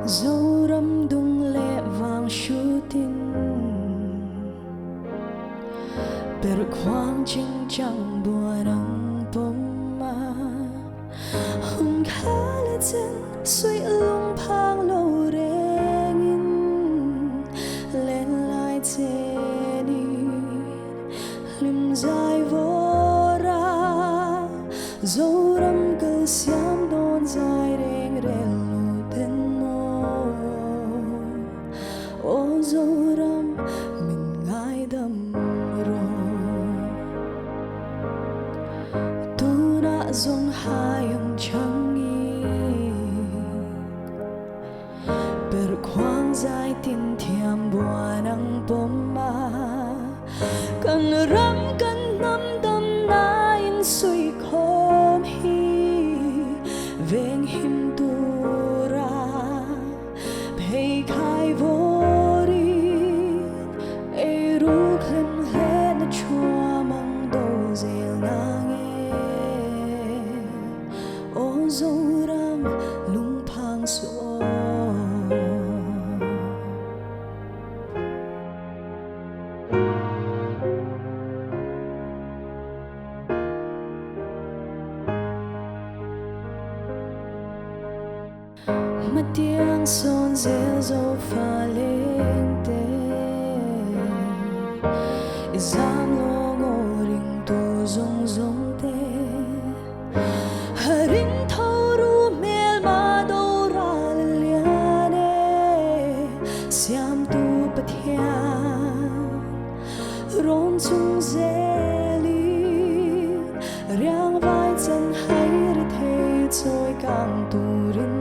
Zoram dung leh vang hrutin Perhkhuang chingchang buan ang pawm a Hun kha leh chen suih lungphang lo rengin Lenlai chenin hlim zai vawr a Zoram kal siam dawn zai reng rel lo ten maw Aw Zoram min ngaidam rawh Tunah zawng hai ang changin Perhkhuang zai tin thiam buan ang pawm a, Kan ram kan hnam damna insuihkhawm hi venghim tura pheikhai vawrin eiruk hlem hletna thuam ang do zel nang e. Aw Zoram lungphang suh aw. Hmatiang sawn zel zofa lengte i zam lawng aw ringtu zawng zawng te. Ring tho ru hmelma doral lian e Siamtu Pathian rawn chung zelin Riangvai chan hai ri thei chawi kang turin.